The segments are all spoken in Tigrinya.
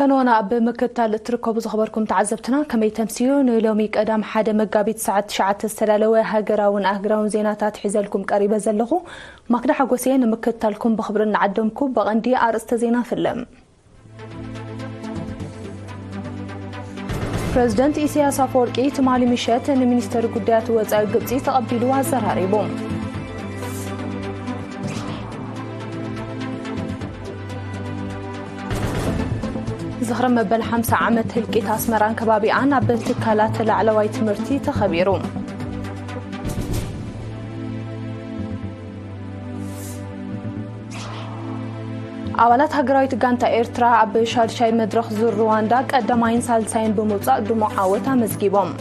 ፈነወና ኣብ ምክትታል እትርከቡ ዝኸበርኩም ተዓዘብትና፣ ከመይ ተምስዩ? ንሎሚ ቀዳም ሓደ መጋቢት ሰዓት ትሽዓተ ዝተዳለወ ሃገራውን ኣህግራውን ዜናታት ሒዘልኩም ቀሪበ ዘለኹ ማክዳ ሓጎስየ። ንምክትታልኩም ብኽብሪ እናዓደምኩ፣ በቐንዲ ኣርእስተ ዜና ፍለም። ፕረዚደንት ኢሳያስ ኣፈወርቂ ትማሊ ምሸት ንሚኒስተር ጉዳያት ወጻኢ ግብጺ ተቐቢሉ ኣዘራሪቡ። ዝኽሪ መበል ሓምሳ ዓመት ህልቂት ኣስመራን ከባቢኣን ኣብ ትካላት ላዕለዋይ ትምህርቲ ተኸቢሩ። ኣባላት ሃገራዊት ጋንታ ኤርትራ ኣብ ሻድሻይ መድረኽ ዙር ሩዋንዳ ቀዳማይን ሳልሳይን ብምውጻእ ድሙቕ ዓወት ኣመዝጊቦም።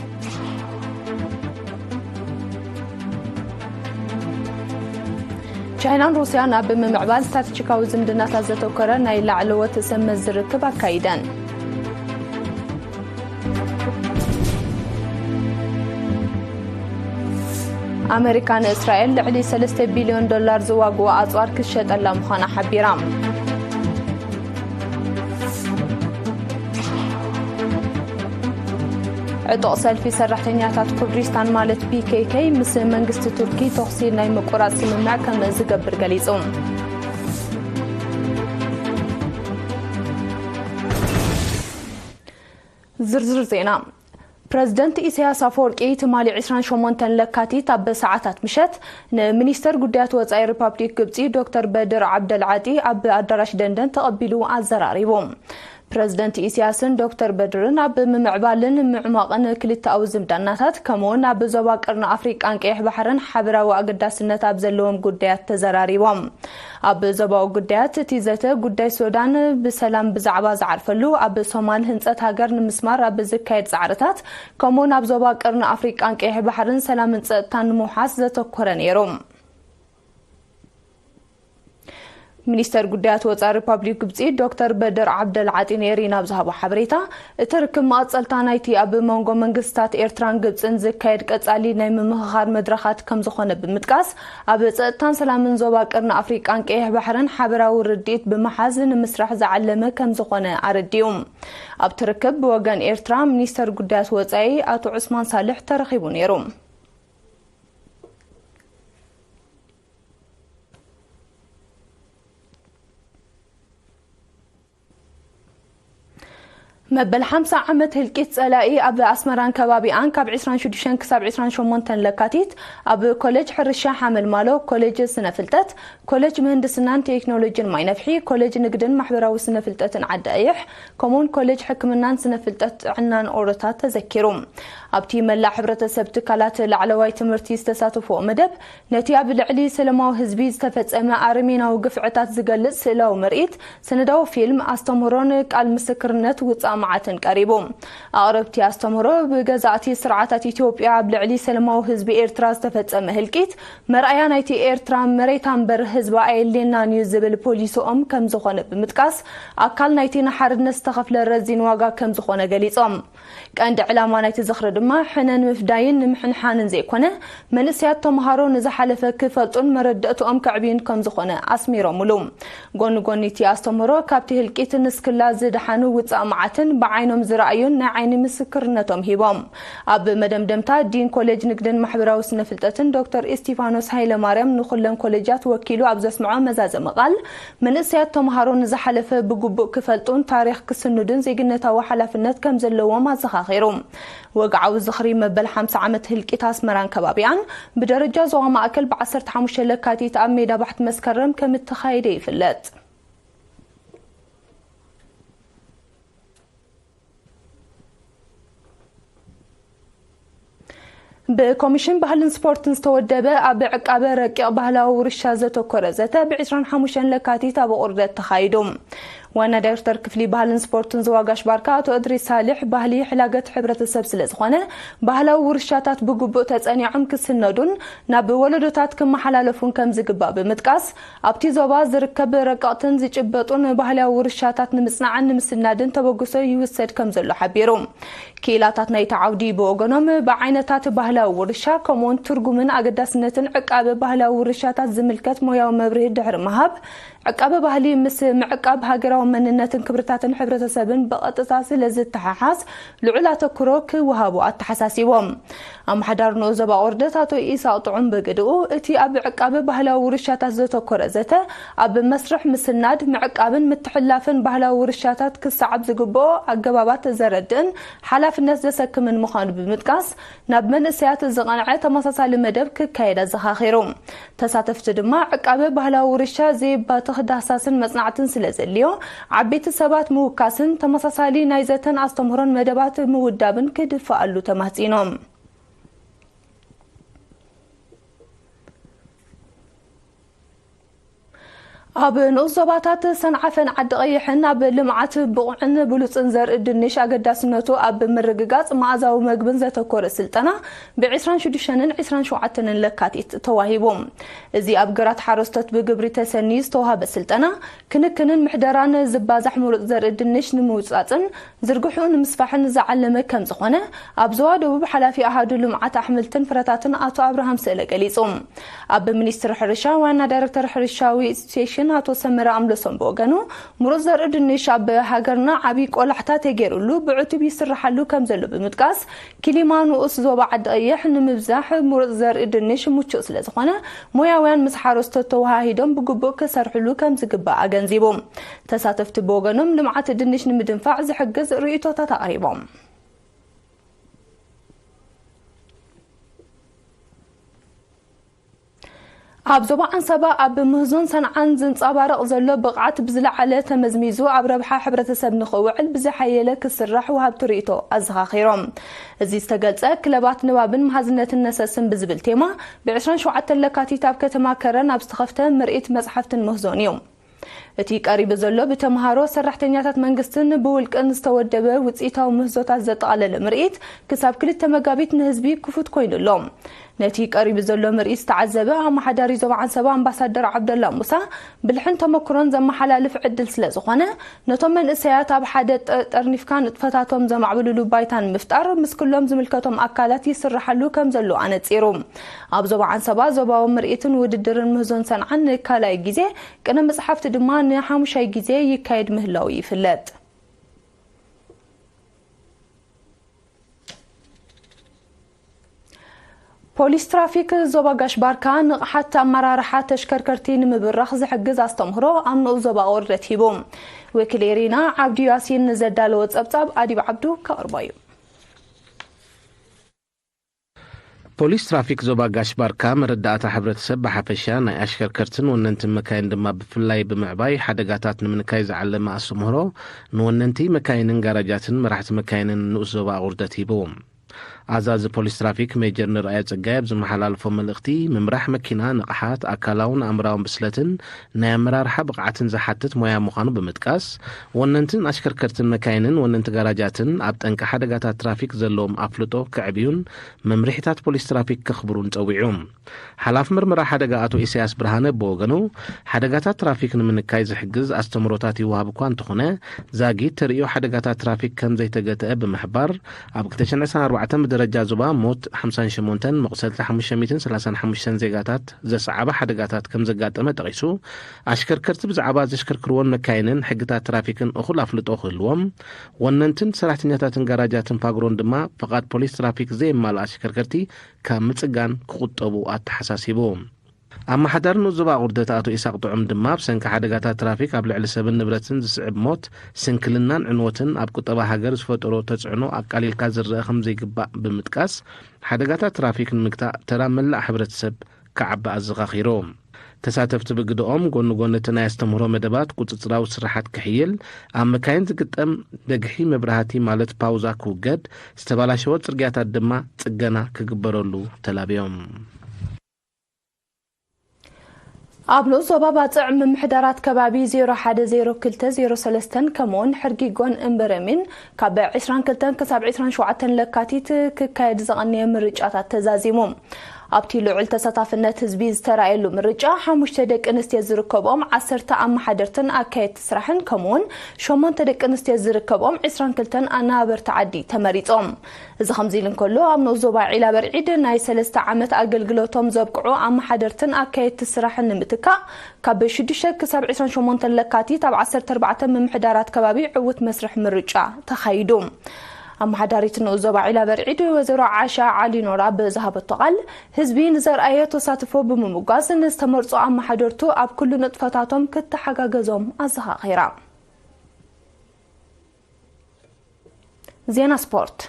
ቻይናን ሩስያን ኣብ ምምዕባል ስትራቴጂካዊ ዝምድናታት ዘተኮረ ናይ ላዕለዎት ሰብ መዚ ርክብ ኣካይደን። ኣመሪካ ንእስራኤል ልዕሊ ሰለስተ ቢልዮን ዶላር ዝዋግኡ ኣጽዋር ክትሸጠላ ምዃና ሓቢራ። ዕጡቕ ሰልፊ ሰራሕተኛታት ኩርዲስታን ማለት ፒ ኬ ኬ ምስ መንግስቲ ቱርኪ ተኹሲ ናይ ምቁራጽ ስምምዕ ከም ዝገብር ገሊጹ። ዝርዝር ዜና። ፕረዚደንት ኢሳያስ ኣፈወርቂ ትማሊ ዕስራን ሸሞንተን ለካቲት ኣብ ሰዓታት ምሸት ንሚኒስተር ጉዳያት ወጻኢ ሪፓብሊክ ግብጺ ዶክተር በድር ዓብደልዓጢ ኣብ ኣዳራሽ ደንደን ተቐቢሉ ኣዘራሪቡ። ፕረዚደንት ኢሳያስን ዶክተር በድርን ኣብ ምምዕባልን ምዕማቕን ክልተኣዊ ዝምድናታት፣ ከምኡውን ኣብ ዞባ ቀርኒ ኣፍሪቃን ቀይሕ ባሕርን ሓበራዊ ኣገዳስነት ኣብ ዘለዎም ጉዳያት ተዘራሪቦም። ኣብ ዞባዊ ጉዳያት እቲ ዘተ፣ ጉዳይ ሱዳን ብሰላም ብዛዕባ ዝዓርፈሉ፣ ኣብ ሶማል ህንጸት ሃገር ንምስማር ኣብ ዝካየድ ጻዕርታት፣ ከምኡውን ኣብ ዞባ ቀርኒ ኣፍሪቃን ቀይሕ ባሕርን ሰላምን ጸጥታን ንምውሓስ ዘተኮረ ነይሩ። ሚኒስተር ጉዳያት ወጻኢ ሪፓብሊክ ግብጺ ዶክተር በድር ዓብደል ዓጢ ነይሪ ናብ ዝሃቦ ሓበሬታ፣ እቲ ርክብ መቐጸልታ ናይቲ ኣብ መንጎ መንግስታት ኤርትራን ግብጽን ዝካየድ ቀጻሊ ናይ ምምኽኻር መድረኻት ከም ዝኾነ ብምጥቃስ፣ ኣብ ጸጥታን ሰላምን ዞባ ቀርኒ ኣፍሪቃን ቀይሕ ባሕርን ሓበራዊ ርድኢት ብምሓዝ ንምስራሕ ዝዓለመ ከም ዝኾነ ኣረዲኡ። ኣብቲ ርክብ ብወገን ኤርትራ ሚኒስተር ጉዳያት ወጻኢ ኣቶ ዑስማን ሳልሕ ተረኺቡ ነይሩ። መበል ሓምሳ ዓመት ህልቂት ጸላኢ ኣብ ኣስመራን ከባቢኣን ካብ ዕስራን ሽዱሽተን ክሳብ ዕስራን ሸሞንተን ለካቲት ኣብ ኮሌጅ ሕርሻ ሓመልማሎ፣ ኮሌጅ ስነ ፍልጠት፣ ኮሌጅ ምህንድስናን ቴክኖሎጂን ማይ ነፍሒ፣ ኮሌጅ ንግድን ማሕበራዊ ስነ ፍልጠትን ዓዲ ኣየሕ፣ ከምኡውን ኮሌጅ ሕክምናን ስነ ፍልጠት ጥዕናን ኦሮታት ተዘኪሩ። ኣብቲ መላእ ሕብረተሰብ ትካላት ላዕለዋይ ትምህርቲ ዝተሳተፍዎ መደብ፣ ነቲ ኣብ ልዕሊ ሰላማዊ ህዝቢ ዝተፈጸመ ኣረሜናዊ ግፍዕታት ዝገልጽ ስእላዊ ምርኢት፣ ሰነዳዊ ፊልም፣ ኣስተምህሮን ቃል ምስክርነት ውጻእ መዓትን ቀሪቡ። ኣቕረብቲ ኣስተምህሮ፣ ብገዛእቲ ስርዓታት ኢትዮጵያ ኣብ ልዕሊ ሰላማዊ ህዝቢ ኤርትራ ዝተፈጸመ ህልቂት፣ መርኣያ ናይቲ ኤርትራ መሬታ እምበር ህዝባ ኣየድልየናን እዩ ዝብል ፖሊሲኦም ከም ዝኾነ ብምጥቃስ፣ ኣካል ናይቲ ንሓርነት ዝተኸፍለ ረዚን ዋጋ ከም ዝኾነ ገሊጾም። ቀንዲ ዕላማ ናይቲ ዝኽሪ ድማ ሕነ ንምፍዳይን ንምሕንሓንን ዘይኮነ፣ መንእሰያት ተምሃሮ ንዝሓለፈ ክፈልጡን መረዳእትኦም ከዕብዩን ከም ዝኾነ ኣስሚሮምሉ። ጎኒ ጎኒ እቲ ኣስተምህሮ፣ ካብቲ ህልቂት ንስክላ ዝደሓኑ ውጻእ መዓትን ብዓይኖም ዝረኣዩን ናይ ዓይኒ ምስክርነቶም ሂቦም። ኣብ መደምደምታ፣ ዲን ኮሌጅ ንግድን ማሕበራዊ ስነ ፍልጠትን ዶክተር እስቲፋኖስ ሃይለማርያም ንኹለን ኮሌጃት ወኪሉ ኣብ ዘስምዖ መዛዘሚ ቃል፣ መንእሰያት ተምሃሮ ንዝሓለፈ ብግቡእ ክፈልጡን ታሪኽ ክስንዱን ዜግነታዊ ሓላፍነት ከም ዘለዎም ኣዘኻኺሩ። ወግዓዊ ዝኽሪ መበል ሓምሳ ዓመት ህልቂት ኣስመራን ከባቢኣን ብደረጃ ዞባ ማእከል ብ ዓሰርተ ሓሙሽተ ለካቲት ኣብ ሜዳ ባሕቲ መስከረም ከም እተኻየደ ይፍለጥ። ብኮሚሽን ባህልን ስፖርትን ዝተወደበ ኣብ ዕቃበ ረቂቕ ባህላዊ ውርሻ ዘተኮረ ዘተ ብ ዕስራን ሓሙሽተን ለካቲት ኣብ ቁርደት ተኻይዱ። ዋና ዳይሬክተር ክፍሊ ባህልን ስፖርትን ዝዋጋሽ ባርካ ኣቶ እድሪስ ሳልሕ፣ ባህሊ ሕላገት ሕብረተሰብ ስለ ዝኾነ፣ ባህላዊ ውርሻታት ብግቡእ ተጸኒዖም ክስነዱን ናብ ወለዶታት ክመሓላለፉን ከም ዝግባእ ብምጥቃስ፣ ኣብቲ ዞባ ዝርከብ ረቀቕትን ዝጭበጡን ባህላዊ ውርሻታት ንምጽናዕን ንምስናድን ተበግሶ ይውሰድ ከም ዘሎ ሓቢሩ። ክኢላታት ናይቲ ዓውዲ ብወገኖም፣ ብዓይነታት ባህላዊ ውርሻ፣ ከምኡውን ትርጉምን ኣገዳስነትን ዕቃበ ባህላዊ ውርሻታት ዝምልከት ሞያዊ መብርሂ ድሕሪ ምሃብ፣ ዕቃበ ባህሊ ምስ ምዕቃብ ሃገራዊ መንነትን ክብርታትን ሕብረተሰብን ብቐጥታ ስለ ዝተሓሓዝ ልዑል ኣተኩሮ ክወሃቦ ኣተሓሳሲቦም። ኣመሓዳሪ ንኡስ ዞባ ቁርደት ኣቶ ኢሳቕ ጥዑም ብግድኡ፣ እቲ ኣብ ዕቃበ ባህላዊ ውርሻታት ዘተኮረ ዘተ ኣብ መስርሕ ምስናድ፣ ምዕቃብን ምትሕልላፍን ባህላዊ ውርሻታት ክሰዓብ ዝግብኦ ኣገባባት ዘረድእን ሓላፍነት ዘሰክምን ምዃኑ ብምጥቃስ፣ ናብ መንእሰያት ዝቐንዐ ተመሳሳሊ መደብ ክካየድ ኣዘኻኺሩ። ተሳተፍቲ ድማ ዕቃበ ባህላዊ ውርሻ ዘየባትኽ ዳህሳስን መጽናዕትን ስለ ዘድልዮ፣ ዓበይቲ ሰባት ምውካስን ተመሳሳሊ ናይ ዘተን ኣስተምህሮን መደባት ምውዳብን ክድፍኣሉ ተማህጺኖም። ኣብ ንኡስ ዞባታት ሰንዓፈን ዓዲ ቀይሕን ኣብ ልምዓት ብቑዕን ብሉጽን ዘርኢ ድንሽ ኣገዳስነቱ ኣብ ምርግጋጽ መኣዛዊ መግብን ዘተኮረ ስልጠና ብ ዕስራን ሽዱሽተን ዕስራን ሸውዓተን ለካቲት ተዋሂቡ። እዚ ኣብ ግራት ሓረስቶት ብግብሪ ተሰንዩ ዝተዋህበ ስልጠና፣ ክንክንን ምሕደራን ዝባዛሕ ምሩጽ ዘርኢ ድንሽ ንምውጻጽን ዝርግሑ ንምስፋሕን ዝዓለመ ከም ዝኾነ ኣብ ዞባ ደቡብ ሓላፊ ኣሃዱ ልምዓት ኣሕምልትን ፍረታትን ኣቶ ኣብርሃም ስእለ ገሊጹ። ኣብ ሚኒስትሪ ሕርሻ ዋና ዳይሬክተር ሕርሻዊ ስቴሽን ኣቶ ሰመረ ኣምለሶም ብወገኑ፣ ምሩጽ ዘርኢ ድንሽ ኣብ ሃገርና ዓብዪ ቆላሕታ ተገይሩሉ ብዕቱብ ይስራሓሉ ከም ዘሎ ብምጥቃስ፣ ክሊማ ንኡስ ዞባ ዓዲ ቀይሕ ንምብዛሕ ምሩጽ ዘርኢ ድንሽ ምቹእ ስለ ዝኾነ፣ ሞያውያን ምስ ሓረስቶት ተወሃሂዶም ብግቡእ ክሰርሕሉ ከም ዝግባእ ኣገንዚቡ። ተሳተፍቲ ብወገኖም፣ ልምዓት ድንሽ ንምድንፋዕ ዝሕግዝ ርእይቶታት ኣቕሪቦም። ኣብ ዞባ ዓንሰባ ኣብ ምህዞን ሰንዓን ዝንጸባረቕ ዘሎ ብቕዓት ብዝለዓለ ተመዝሚዙ ኣብ ረብሓ ሕብረተሰብ ንኽውዕል ብዝሓየለ ክስራሕ ወሃብቲ ርእይቶ ኣዘኻኺሮም። እዚ ዝተገልጸ፣ ክለባት ንባብን መሃዝነትን ነሰስን ብዝብል ቴማ ብ ዕስራን ሸውዓተን ለካቲት ኣብ ከተማ ከረን ኣብ ዝተኸፍተ ምርኢት መጽሓፍትን ምህዞን እዩ። እቲ ቀሪቡ ዘሎ ብተምሃሮ፣ ሰራሕተኛታት መንግስትን ብውልቅን ዝተወደበ ውጽኢታዊ ምህዞታት ዘጠቓለለ ምርኢት ክሳብ ክልተ መጋቢት ንህዝቢ ክፉት ኮይኑ ኣሎ። ነቲ ቀሪቡ ዘሎ ምርኢት ዝተዓዘበ ኣመሓዳሪ ዞባ ዓንሰባ ኣምባሳደር ዓብደላ ሙሳ፣ ብልሕን ተመክሮን ዘመሓላልፍ ዕድል ስለ ዝኾነ፣ ነቶም መንእሰያት ኣብ ሓደ ጠ-፣ ጠርኒፍካ ንጥፈታቶም ዘማዕብልሉ ባይታ ንምፍጣር ምስ ኩሎም ዝምልከቶም ኣካላት ይስራሓሉ ከም ዘሎ ኣነጺሩ። ኣብ ዞባ ዓንሰባ ዞባዊ ምርኢትን ውድድርን ምህዞን ሰንዓን ንካልኣይ ግዜ ቅነ መጽሓፍቲ ድማ ንሓሙሻይ ግዜ ይካየድ ምህላዉ ይፍለጥ። ፖሊስ ትራፊክ ዞባ ጋሽ ባርካ ንቕሓት ኣመራርሓ ተሽከርከርቲ ንምብራኽ ዝሕግዝ ኣስተምህሮ ኣብ ንኡስ ዞባ ቁርደት ሂቡ። ወኪል ኤሪና ዓብዲ ያሲን ንዘዳለዎ ጸብጻብ ኣዲብ ዓብዱ ከቕርቦ እዩ። ፖሊስ ትራፊክ ዞባ ጋሽ ባርካ መረዳእታ ሕብረተሰብ ብሓፈሻ፣ ናይ ኣሽከርከርትን ወነንትን መካይን ድማ ብፍላይ ብምዕባይ ሓደጋታት ንምንካይ ዝዓለመ ኣስተምህሮ ንወነንቲ መካይንን ጋራጃትን መራሕቲ መካይንን ንኡስ ዞባ ኣቑርደት ሂቡ። ኣዛዚ ፖሊስ ትራፊክ ሜጀር ንርኣዮ ጸጋይ ኣብ ዝመሓላለፎ መልእኽቲ፣ ምምራሕ መኪና ንቕሓት ኣካላውን ኣእምራውን ብስለትን ናይ ኣመራርሓ ብቕዓትን ዝሓትት ሞያ ምዃኑ ብምጥቃስ፣ ወነንትን ኣሽከርከርትን መካይንን ወነንቲ ጋራጃትን ኣብ ጠንቂ ሓደጋታት ትራፊክ ዘለዎም ኣፍልጦ ከዕብዩን መምርሒታት ፖሊስ ትራፊክ ከኽብሩን ጸዊዑ። ሓላፊ ምርመራ ሓደጋ ኣቶ ኢሳያስ ብርሃነ ብወገኑ፣ ሓደጋታት ትራፊክ ንምንካይ ዝሕግዝ ኣስተምህሮታት ይወሃብ እኳ እንተኾነ፣ ዛጊት ተርእዮ ሓደጋታት ትራፊክ ከም ዘይተገተአ ብምሕባር፣ ኣብ ክልተ ሽሕን ዕስራን ኣርባዕተን ብደረጃ ዞባ ሞት ሓምሳን ሸሞንተን፣ መቑሰልቲ ሓሙሽተ ሚእትን ሰላሳን ሓሙሽተን ዜጋታት ዘሰዓበ ሓደጋታት ከም ዘጋጠመ ጠቒሱ፣ ኣሽከርከርቲ ብዛዕባ ዘሽከርክርዎን መካይንን ሕግታት ትራፊክን እኹል ኣፍልጦ ክህልዎም፣ ወነንትን ሰራሕተኛታትን ጋራጃትን ፋግሮን ድማ ፍቓድ ፖሊስ ትራፊክ ዘየማልኣ ኣሽከርከርቲ ካብ ምጽጋን ክቑጠቡ ኣተሓሳሲቡ። ኣመሓዳሪ ንኡስ ዞባ ቁርደት ኣቶ ኢሳቕ ጥዑም ድማ፣ ብሰንኪ ሓደጋታት ትራፊክ ኣብ ልዕሊ ሰብን ንብረትን ዝስዕብ ሞት፣ ስንክልናን ዕንወትን ኣብ ቁጠባ ሃገር ዝፈጠሮ ተጽዕኖ ኣቃሊልካ ዝረኣ ከም ዘይግባእ ብምጥቃስ፣ ሓደጋታት ትራፊክ ንምግታእ ተራ መላእ ሕብረተሰብ ክዓቢ ኣዘኻኺሩ። ተሳተፍቲ ብግደኦም፣ ጎኒ ጎኒ እቲ ናይ ኣስተምህሮ መደባት፣ ቁጽጽራዊ ስራሓት ክሕይል፣ ኣብ መካይን ዝግጠም ደግሒ መብራህቲ ማለት ፓውዛ ክውገድ፣ ዝተባላሸወ ጽርግያታት ድማ ጽገና ክግበረሉ ተላብዮም። ኣብ ንኡስ ዞባ ባጽዕ ምምሕዳራት ከባቢ ዜሮ ሓደ ዜሮ ክልተ ዜሮ ሰለስተን ከምኡውን ሕርጊጎን እምበረሚን ካብ ዕስራን ክልተን ክሳብ ዕስራን ሸውዓተን ለካቲት ክካየድ ዝቐነየ ምርጫታት ተዛዚሙ። ኣብቲ ልዑል ተሳታፍነት ህዝቢ ዝተራእየሉ ምርጫ፣ ሓሙሽተ ደቂ ኣንስትዮ ዝርከብኦም ዓሰርተ ኣመሓደርትን ኣካየድቲ ስራሕን፣ ከምኡውን ሸሞንተ ደቂ ኣንስትዮ ዝርከብኦም ዕስራን ክልተን ኣናበርቲ ዓዲ ተመሪጾም። እዚ ከምዚ ኢሉ እንከሎ፣ ኣብ ንኡስ ዞባ ዒላ በርዒድ ናይ ሰለስተ ዓመት ኣገልግሎቶም ዘብቅዑ ኣመሓደርትን ኣካየድቲ ስራሕን ንምትካእ፣ ካብ ሽዱሽተ ክሳብ ዕስራን ሸሞንተን ለካቲት ኣብ ዓሰርተ ኣርባዕተ ምምሕዳራት ከባቢ ዕዉት መስርሕ ምርጫ ተኻይዱ። ኣመሓዳሪት ንኡስ ዞባ ዒላ በርዒድ ወይዘሮ ዓሻ ዓሊ ኖራ ብዝሃበቶ ቃል፣ ህዝቢ ንዘርኣዮ ተሳትፎ ብምምጓስ፣ ንዝተመርጹ ኣመሓደርቱ ኣብ ኩሉ ንጥፈታቶም ክተሓጋገዞም ኣዘኻኺራ። ዜና ስፖርት።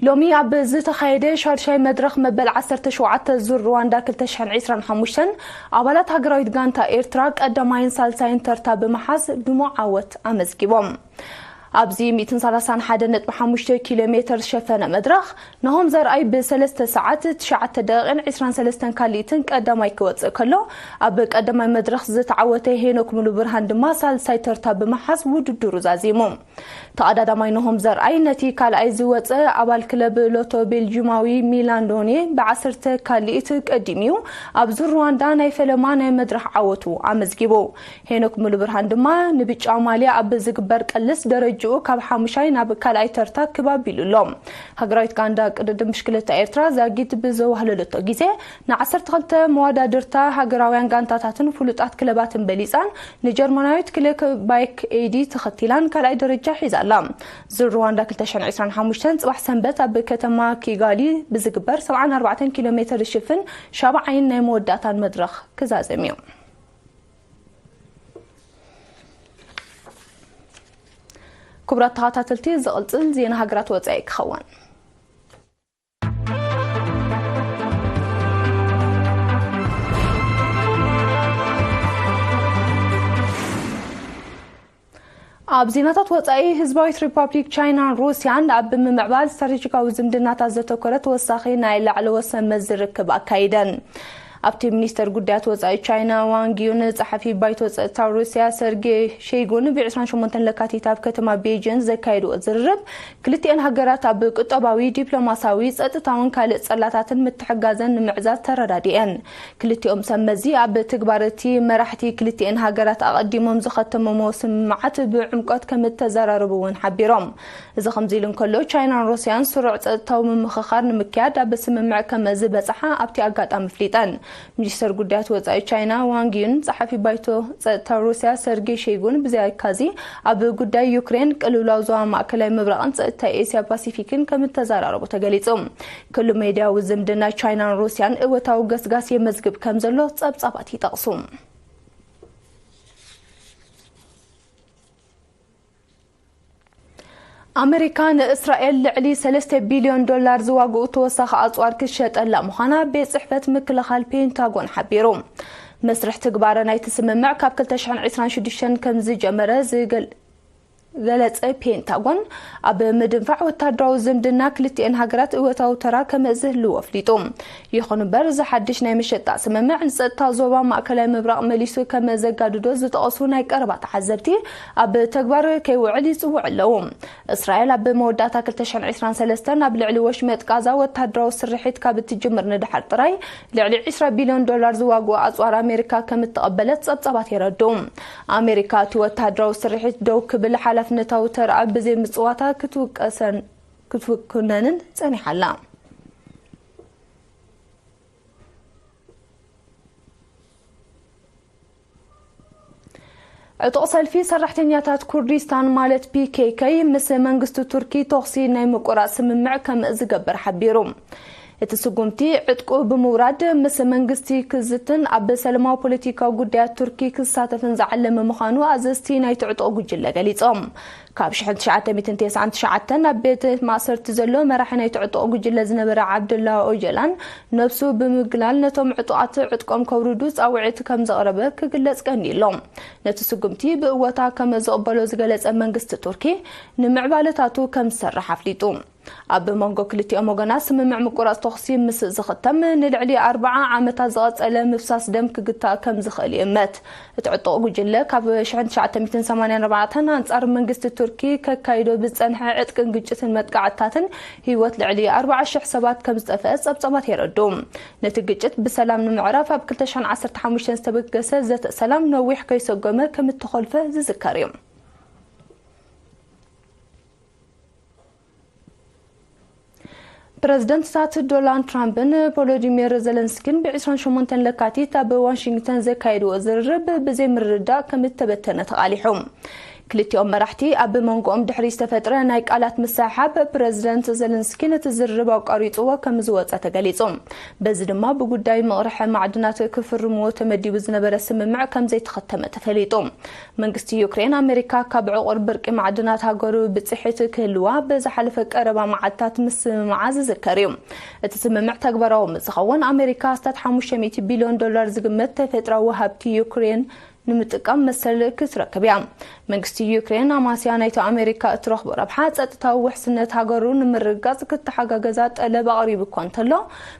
ሎሚ ኣብ ዝተኻየደ ሻድሻይ መድረኽ መበል ዓሰርተ ሸውዓተ ዙር ሩዋንዳ ክልተ ሽሕን ዕስራን ሓሙሽተን፣ ኣባላት ሃገራዊት ጋንታ ኤርትራ ቀዳማይን ሳልሳይን ተርታ ብምሓዝ ድሙቕ ዓወት ኣመዝጊቦም። ኣብዚ ሚእትን ሰላሳን ሓደ ነጥቢ ሓሙሽተ ኪሎ ሜተር ዝሸፈነ መድረኽ፣ ናሆም ዘርኣይ ብሰለስተ ሰዓት፣ ትሽዓተ ደቂቕን ዕስራን ሰለስተን ካልኢትን ቀዳማይ ክወጽእ ከሎ፣ ኣብ ቀዳማይ መድረኽ ዝተዓወተ ሄኖክ ሙሉብርሃን ድማ ሳልሳይ ተርታ ብምሓዝ ውድድሩ ዛዚሙ። ተቐዳዳማይ ናሆም ዘርኣይ ነቲ ካልኣይ ዝወጸ ኣባል ክለብ ሎቶ ቤልጂማዊ ሚላን ዶኔ ብዓሰርተ ካልኢት ቀዲሙ እዩ። ኣብ ዙር ሩዋንዳ ናይ ፈለማ ናይ መድረኽ ዓወቱ ኣመዝጊቡ። ሄኖክ ሙሉብርሃን ድማ ንብጫ ማልያ ኣብ ዝግበር ቅልስ ደረጅኡ ካብ ሓሙሻይ ናብ ካልኣይ ተርታ ክብ ኣቢሉ ኣሎ። ሃገራዊት ጋንዳ ቅድድም ብሽክለታ ኤርትራ ዛጊት ብዘዋህለለቶ ግዜ፣ ንዓሰርተ ክልተ መወዳድርታ ሃገራውያን ጋንታታትን ፍሉጣት ክለባትን በሊጻን፣ ንጀርመናዊት ክሌክ ባይክ ኤዲ ተኸቲላን ካልኣይ ደረጃ ሒዛ ኣላ። ዙር ሩዋንዳ ክልተ ሽሕን ዕስራን ሓሙሽተን ጽባሕ ሰንበት ኣብ ከተማ ኪጋሊ ብዝግበር ሰብዓን ኣርባዕተን ኪሎ ሜተር ዝሽፍን ሻብዓይን ናይ መወዳእታን መድረኽ ክዛዘም እዩ። ክቡራት ተኸታተልቲ፣ ዝቕጽል ዜና ሃገራት ወጻኢ ክኸውን። ኣብ ዜናታት ወጻኢ፣ ህዝባዊት ሪፓብሊክ ቻይናን ሩስያን ኣብ ምምዕባል ስትራቴጂካዊ ዝምድናታት ዘተኮረ ተወሳኺ ናይ ላዕለዎት ሰመዚ ርክብ ኣካይደን። ኣብቲ ሚኒስተር ጉዳያት ወጻኢ ቻይና ዋንግ ዩን፣ ጸሓፊ ባይቶ ጸጥታ ሩስያ ሰርጌ ሸይጉን ብ ዕስራን ሸሞንተን ለካቲት ኣብ ከተማ ቤጂን ዘካየድዎ ዝርርብ፣ ክልቲኤን ሃገራት ኣብ ቁጠባዊ፣ ዲፕሎማሳዊ፣ ጸጥታውን ካልእ ጸላታትን ምትሕጋዘን ንምዕዛዝ ተረዳዲኤን። ክልቲኦም ሰብ መዚ ኣብ ትግባር እቲ መራሕቲ ክልቲኤን ሃገራት ኣቐዲሞም ዝኸተምዎ ስምምዓት ብዕምቆት ከም እተዘራረቡ እውን ሓቢሮም። እዚ ከምዚ ኢሉ እንከሎ፣ ቻይናን ሩስያን ስሩዕ ጸጥታዊ ምምኽኻር ንምክያድ ኣብ ስምምዕ ከም ዝበጽሓ ኣብቲ ኣጋጣሚ ኣፍሊጠን። ሚኒስተር ጉዳያት ወጻኢ ቻይና ዋንግ ዩን፣ ጸሓፊ ባይቶ ጸጥታ ሩስያ ሰርጌ ሸይጉን ብዘይካዚ ኣብ ጉዳይ ዩክሬን፣ ቅልውላው ዞባ ማእከላይ ምብራቕን ጸጥታ ኤስያ ፓሲፊክን ከም እተዘራረቡ ተገሊጹ። ክሉ ሜድያዊ ዝምድና ቻይናን ሩስያን እወታዊ ገስጋስ የመዝግብ ከም ዘሎ ጸብጻባት ይጠቕሱ። ኣመሪካ ንእስራኤል ልዕሊ ሰለስተ ቢልዮን ዶላር ዝዋግኡ ተወሳኺ ኣጽዋር ክሸጠላ ምዃና ቤት ጽሕፈት ምክልኻል ፔንታጎን ሓቢሩ። መስርሕ ትግባረ ናይቲ ስምምዕ ካብ ክልተ ሽሕን ዕስራን ሽዱሽተን ከም ዝጀመረ ዝገል-፣ ገለጸ ፔንታጎን፣ ኣብ ምድንፋዕ ወታደራዊ ዝምድና ክልቲኤን ሃገራት እወታዊ ተራ ከም ዝህልዎ ኣፍሊጡ። ይኹን እምበር፣ እዚ ሓድሽ ናይ መሸጣ ስምምዕ ንጸጥታ ዞባ ማእከላይ ምብራቕ መሊሱ ከም ዘጋድዶ ዝጠቐሱ ናይ ቀረባ ተዓዘብቲ፣ ኣብ ተግባር ከይውዕል ይጽውዑ ኣለዉ። እስራኤል ኣብ መወዳእታ ክልተ ሽሕን ዕስራን ሰለስተን ኣብ ልዕሊ ወሽመጥ ጋዛ ወታደራዊ ስርሒት ካብ እትጅምር ንድሓር ጥራይ፣ ልዕሊ ዕስራ ቢልዮን ዶላር ዝዋግኡ ኣጽዋር ኣሜሪካ ከም እተቐበለት ጸብጻባት የረድኡ። ኣሜሪካ እቲ ወታደራዊ ስርሒት ደው ክብል ሓላፍነታዊ ተርኣ ብዘይምጽዋታ ክትውቀሰን ክትውክነንን ጸኒሓ ኣላ። ዕጡቕ ሰልፊ ሰራሕተኛታት ኩርዲስታን ማለት ፒ ኬ ኬ ምስ መንግስቲ ቱርኪ ተኹሲ ናይ ምቁራጽ ስምምዕ ከም ዝገብር ሓቢሩ። እቲ ስጉምቲ ዕጥቁ ብምውራድ ምስ መንግስቲ ክዝትን ኣብ ሰላማዊ ፖለቲካዊ ጉዳያት ቱርኪ ክሳተፍን ዝዓለመ ምዃኑ ኣዘዝቲ ናይቲ ዕጡቕ ጉጅለ ገሊጾም። ካብ ሽሕን ትሽዓተ ሚእትን ተስዓን ትሽዓተን ኣብ ቤት ማእሰርቲ ዘሎ መራሒ ናይቲ ዕጡቕ ጉጅለ ዝነበረ ዓብደላ ኦጀላን፣ ነብሱ ብምግላል ነቶም ዕጡቓት ዕጥቆም ከውርዱ ጻውዒት ከም ዘቕረበ ክግለጽ ቀንዩ ኣሎ። ነቲ ስጉምቲ ብእወታ ከም ዝቕበሎ ዝገለጸ መንግስቲ ቱርኪ፣ ንምዕባለታቱ ከም ዝሰርሕ ኣፍሊጡ። ኣብ መንጎ ክልቲኦም ወገናት ስምምዕ ምቁራጽ ተኹሲ ምስ ዝኽተም፣ ንልዕሊ ኣርብዓ ዓመታት ዝቐጸለ ምፍሳስ ደም ክግታእ ከም ዝኽእል ይእመት። እቲ ዕጡቕ ጉጅለ ካብ ሽሕን ትሽዓተ ሚእትን ሰማንያን ኣርባዕተን ኣንጻር መንግስቲ ቱርኪ ከካይዶ ብዝጸንሐ ዕጥቅን ግጭትን መጥቃዕትታትን ህይወት ልዕሊ ኣርብዓ ሽሕ ሰባት ከም ዝጠፍአ ጸብጻባት የረድኡ። ነቲ ግጭት ብሰላም ንምዕራፍ ኣብ ክልተ ሽሕን ዓሰርተ ሓሙሽተን ዝተበገሰ ዘተ ሰላም ነዊሕ ከይሰጎመ ከም እተኾልፈ ዝዝከር እዩ። ፕረዚደንትታት ዶናልድ ትራምፕን ቮሎዲሚር ዘለንስኪን ብ ዕስራን ሸሞንተን ለካቲት ኣብ ዋሽንግተን ዘካየድዎ ዝርርብ ብዘይምርድዳእ ከም እተበተነ ተቓሊሑ። ክልቲኦም መራሕቲ ኣብ መንጎኦም ድሕሪ ዝተፈጥረ ናይ ቃላት ምስሕሓብ፣ ፕረዚደንት ዘለንስኪ ነቲ ዝርርብ ኣቋሪጽዎ ከም ዝወጸ ተገሊጹ። በዚ ድማ ብጉዳይ ምቕርሐ ማዕድናት ክፍርምዎ ተመዲቡ ዝነበረ ስምምዕ ከም ዘይተኸተመ ተፈሊጡ። መንግስቲ ዩክሬን፣ ኣሜሪካ ካብ ዕቑር ብርቂ ማዕድናት ሃገሩ ብጽሒት ክህልዋ ብዝሓለፈ ቀረባ መዓልታት ምስምማዓ ዝዝከር እዩ። እቲ ስምምዕ ተግባራዊ ምስ ዝኸውን፣ ኣሜሪካ ኣስታት ሓሙሽተ ሚእቲ ቢልዮን ዶላር ዝግመት ተፈጥራዊ ሃብቲ ዩክሬን ንምጥቃም መሰል ክትረክብ እያ። መንግስቲ ዩክሬን፣ ኣማስያ ናይቲ ኣሜሪካ እትረኽቦ ረብሓ፣ ጸጥታዊ ውሕስነት ሃገሩ ንምርግጋጽ ክተሓጋገዛ ጠለብ ኣቕሪቡ እኳ እንተሎ፣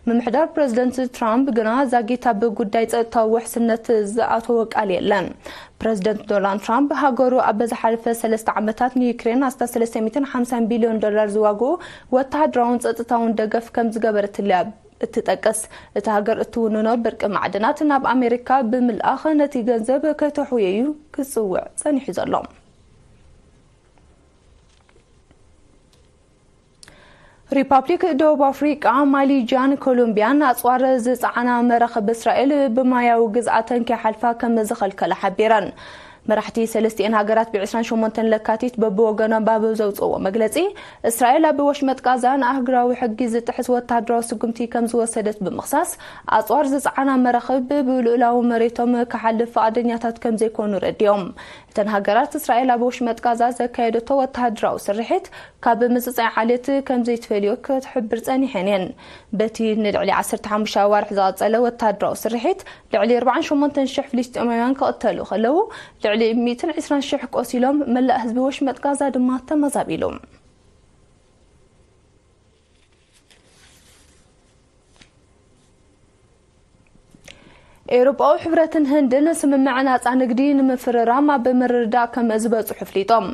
ምምሕዳር ፕረዚደንት ትራምፕ ግና ዛጊት ኣብ ጉዳይ ጸጥታዊ ውሕስነት ዝኣተወ ቃል የለን። ፕረዚደንት ዶናልድ ትራምፕ፣ ሃገሩ ኣብ ዝሓለፈ ሰለስተ ዓመታት ንዩክሬን ኣስታት ሰለስተ ሚእትን ሓምሳን ቢልዮን ዶላር ዝዋግኡ ወተሃደራውን ጸጥታውን ደገፍ ከም ዝገበረትለያ እትጠቅስ፣ እታ ሃገር እትውንኖ ብርቂ ማዕድናት ናብ ኣሜሪካ ብምልኣኽ ነቲ ገንዘብ ከተሕውየዩ ክጽውዕ ጸኒሑ ዘሎ። ሪፓብሊክ ደቡብ ኣፍሪቃ፣ ማሊጃን ኮሎምቢያን ኣጽዋር ዝጸዓና መራኽብ እስራኤል ብማያዊ ግዝኣተን ከይሓልፋ ከም ዝኸልከላ ሓቢረን። መራሕቲ ሰለስቲኤን ሃገራት ብ ዕስራን ሸሞንተን ለካቲት በብወገኖም ኣብ ዘውጽእዎ መግለጺ፣ እስራኤል ኣብ ወሽመጥ ጋዛ ንኣህጉራዊ ሕጊ ዝጥሕስ ወተሃደራዊ ስጉምቲ ከም ዝወሰደት ብምኽሳስ፣ ኣጽዋር ዝጸዓና መራኽብ ብልኡላዊ መሬቶም ክሓልፍ ፍቓደኛታት ከም ዘይኮኑ ረዲኦም። እተን ሃገራት፣ እስራኤል ኣብ ወሽመጥ ጋዛ ዘካየደቶ ወተሃደራዊ ስርሒት ካብ ምጽጻይ ዓሌት ከም ዘይትፈልዮ ክትሕብር ጸኒሐን እየን። በቲ ንልዕሊ ዓሰርተ ሓሙሽተ ኣዋርሕ ዝቐጸለ ወተሃደራዊ ስርሒት፣ ልዕሊ ኣርባዓን ሸሞንተን ሽሕ ፍልስጤማውያን ክቕተሉ ከለዉ፣ ልዕሊ ሚእትን ዕስራን ሽሕ ቆሲሎም፣ መላእ ህዝቢ ወሽመጥ ጋዛ ድማ ተመዛቢሉ። ኤውሮጳዊ ሕብረትን ህንድን ስምምዕ ናጻ ንግዲ ንምፍርራም ኣብ ምርድዳእ ከም ዝበጽሑ ኣፍሊጦም።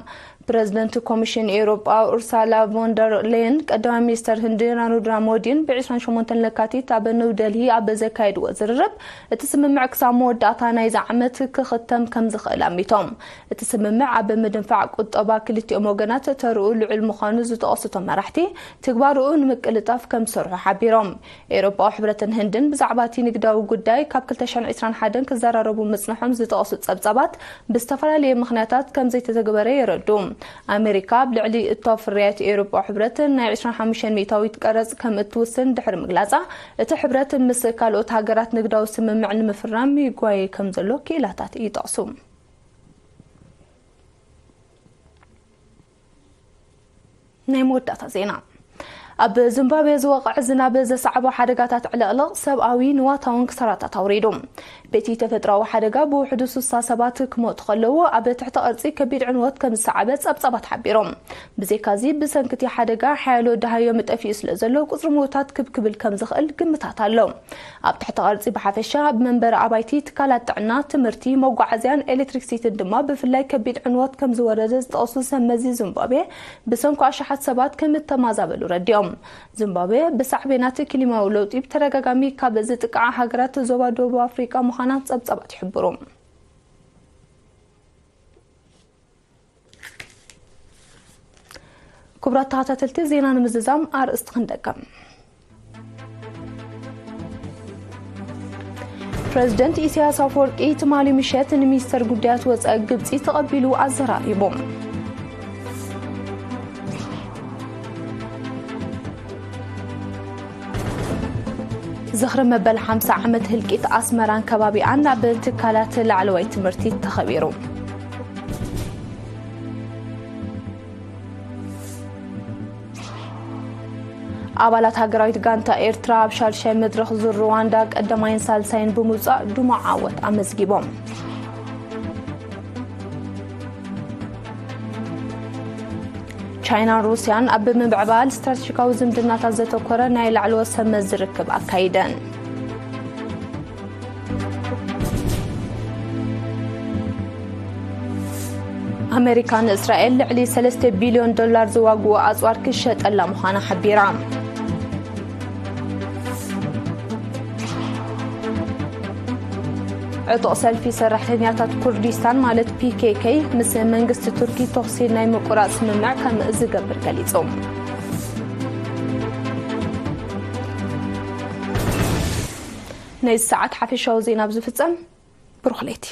ፕረዚደንት ኮሚሽን ኤውሮጳ ኡርሳላ ቮንደር ሌየን፣ ቀዳማይ ሚኒስተር ህንዲ ናሬንድራ ሞዲን ብ ዕስራን ሸሞንተን ለካቲት ኣብ ኒው ደልሂ ኣብ ዘካየድዎ ዝርርብ፣ እቲ ስምምዕ ክሳብ መወዳእታ ናይዚ ዓመት ክኽተም ከም ዝኽእል ኣሚቶም። እቲ ስምምዕ ኣብ ምድንፋዕ ቁጠባ ክልቲኦም ወገናት ተርኡ ልዑል ምዃኑ ዝጠቐሱ እቶም መራሕቲ፣ ትግባርኡ ንምቅልጣፍ ከም ዝሰርሑ ሓቢሮም። ኤውሮጳዊ ሕብረትን ህንድን ብዛዕባ እቲ ንግዳዊ ጉዳይ ካብ ክልተ ሽሕን ዕስራን ሓደን ክዘራረቡ ምጽንሖም ዝጠቐሱ ጸብጻባት፣ ብዝተፈላለየ ምኽንያታት ከም ዘይተተግበረ የረዱ። ኣሜሪካ ኣብ ልዕሊ እቶ ፍርያት ኤውሮጳዊ ሕብረት ናይ ዕስራን ሓሙሽተን ሚእታዊት ቀረጽ ከም እትውስን ድሕሪ ምግላጻ፣ እቲ ሕብረት ምስ ካልኦት ሃገራት ንግዳዊ ስምምዕ ንምፍራም ይጓየ ከም ዘሎ ክኢላታት ይጠቕሱ። ናይ መወዳእታ ዜና። ኣብ ዚምባብዌ ዝወቕዐ ዝናብ ዘስዓቦ ሓደጋታት ዕልቕልቕ ሰብኣዊ ንዋታውን ክሳራታት ኣውሪዱ። በቲ ተፈጥሮኣዊ ሓደጋ ብውሕዱ ስሳ ሰባት ክሞቱ ከለዉ፣ ኣብ ትሕተ ቅርጺ ከቢድ ዕንወት ከም ዝሰዓበ ጸብጻባት ሓቢሮም። ብዘይካዚ፣ ብሰንኪ እቲ ሓደጋ ሓያሎ ደሃዮም ጠፊኡ ስለ ዘሎ፣ ቁጽሪ ምዉታት ክብ ክብል ከም ዝኽእል ግምታት ኣሎ። ኣብ ትሕተ ቅርጺ ብሓፈሻ፣ ኣብ መንበሪ ኣባይቲ፣ ትካላት ጥዕና፣ ትምህርቲ፣ መጓዓዝያን ኤሌክትሪክሲቲን ድማ ብፍላይ ከቢድ ዕንወት ከም ዝወረደ ዝጠቕሱ ሰብ መዚ ዚምባብዌ፣ ብሰንኩ ኣሽሓት ሰባት ከም እተማዛበሉ ረዲኦም። ዚምባብዌ ብሳዕቤናት ክሊማዊ ለውጢ ብተደጋጋሚ ካብ ዝጥቅዓ ሃገራት ዞባ ደቡብ ኣፍሪቃ ምዃና ጸብጻባት ይሕብሩ። ክቡራት ተኸታተልቲ ዜና ንምዝዛም ኣርእስቲ ክንደግም። ፕረዚደንት ኢሳያስ ኣፈወርቂ ትማሊ ምሸት ንሚኒስተር ጉዳያት ወጻኢ ግብጺ ተቐቢሉ ኣዘራሪቡ። ዝኽሪ መበል ሓምሳ ዓመት ህልቂት ኣስመራን ከባቢኣን ኣብ ትካላት ላዕለዋይ ትምህርቲ ተኸቢሩ። ኣባላት ሃገራዊት ጋንታ ኤርትራ ኣብ ሻድሻይ መድረኽ ዙር ሩዋንዳ ቀዳማይን ሳልሳይን ብምውጻእ ድሙቕ ዓወት ኣመዝጊቦም። ቻይናን ሩስያን ኣብ ምምዕባል ስትራቴጂካዊ ዝምድናታት ዘተኮረ ናይ ላዕለዎት ሰብ መዚ ርክብ ኣካይደን። ኣመሪካ ንእስራኤል ልዕሊ ሰለስተ ቢልዮን ዶላር ዝዋግኡ ኣጽዋር ክሸጠላ ምዃና ሓቢራ። ዕጡቕ ሰልፊ ሰራሕተኛታት ኩርዲስታን ማለት ፒ ኬ ኬ ምስ መንግስቲ ቱርኪ ተኹሲ ናይ ምቁራጽ ስምምዕ ከም ዝገብር ገሊጹ። ናይ ሰዓት ሓፈሻዊ ዜና ኣብ ዝፍጸም። ብሩኽ ለይቲ።